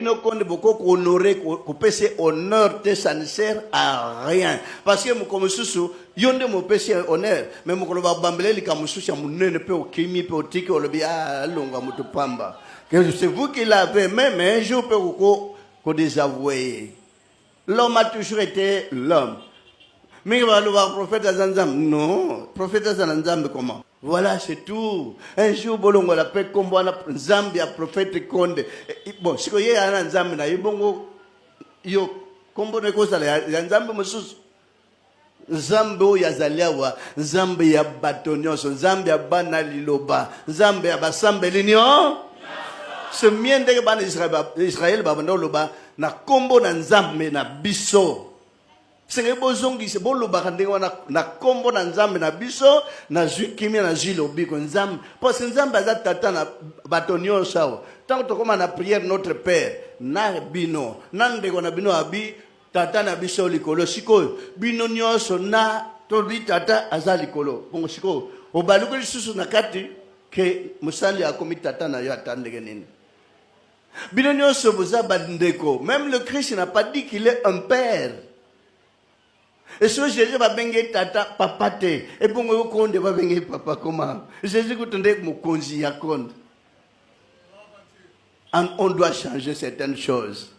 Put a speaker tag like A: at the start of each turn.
A: Bino Konde boko ko honorer, kopesa ye honneur te, ça ne sert à rien, parce que mokolo mosusu yo nde mopesi ye honneur, mais mokolo babambela ye likambo mosusu ya monene mpe okimi mpe otiki, olobi ah, alongwa moto pamba, que c'est vous qui l'avez même un jour mpe koko kodésavouer ye. L'homme a toujours été l'homme. Mingi balobaka prophète aza Nzambe. Non, prophète aza na Nzambe comment? Voilà, c'est tout. Un jour bolongola mpe nkombo wana Nzambe ya prophète Konde. Bon, sikoyo ye aza na Nzambe na ye, bongo yo nkombo na ekozala ya Nzambe mosusu. Nzambe oyo azali awa, Nzambe ya bato nyonso, Nzambe ya bana liloba, Nzambe ya basambeli nyonso. C'est mieux ndenge bana Israël babanda koloba na nkombo na Nzambe na biso. Sengeli bozongisa, bolobaka ndenge wana: na nkombo na Nzambe na biso nazwi kimia, nazwi lobiko. Nzambe, parce Nzambe aza tata na bato nyonso. Awa ntango tokóma na prière Notre Père, na bino na ndeko na bino abi tata na biso likolo. Sikoyo bino nyonso na tolobi tata aza likolo. Bongo sikoyo obaluki lisusu na kati ke mosali akomi tata na yo, ata ndenge nini, bino nyonso boza bandeko. Même le Christ n'a pas dit qu'il est un père. Et so Jésus babenge tata, papa te, ebongo yo Konde babenge papa comment? Jésus kutu nde mokonzi ya Konde. On doit changer certaines choses.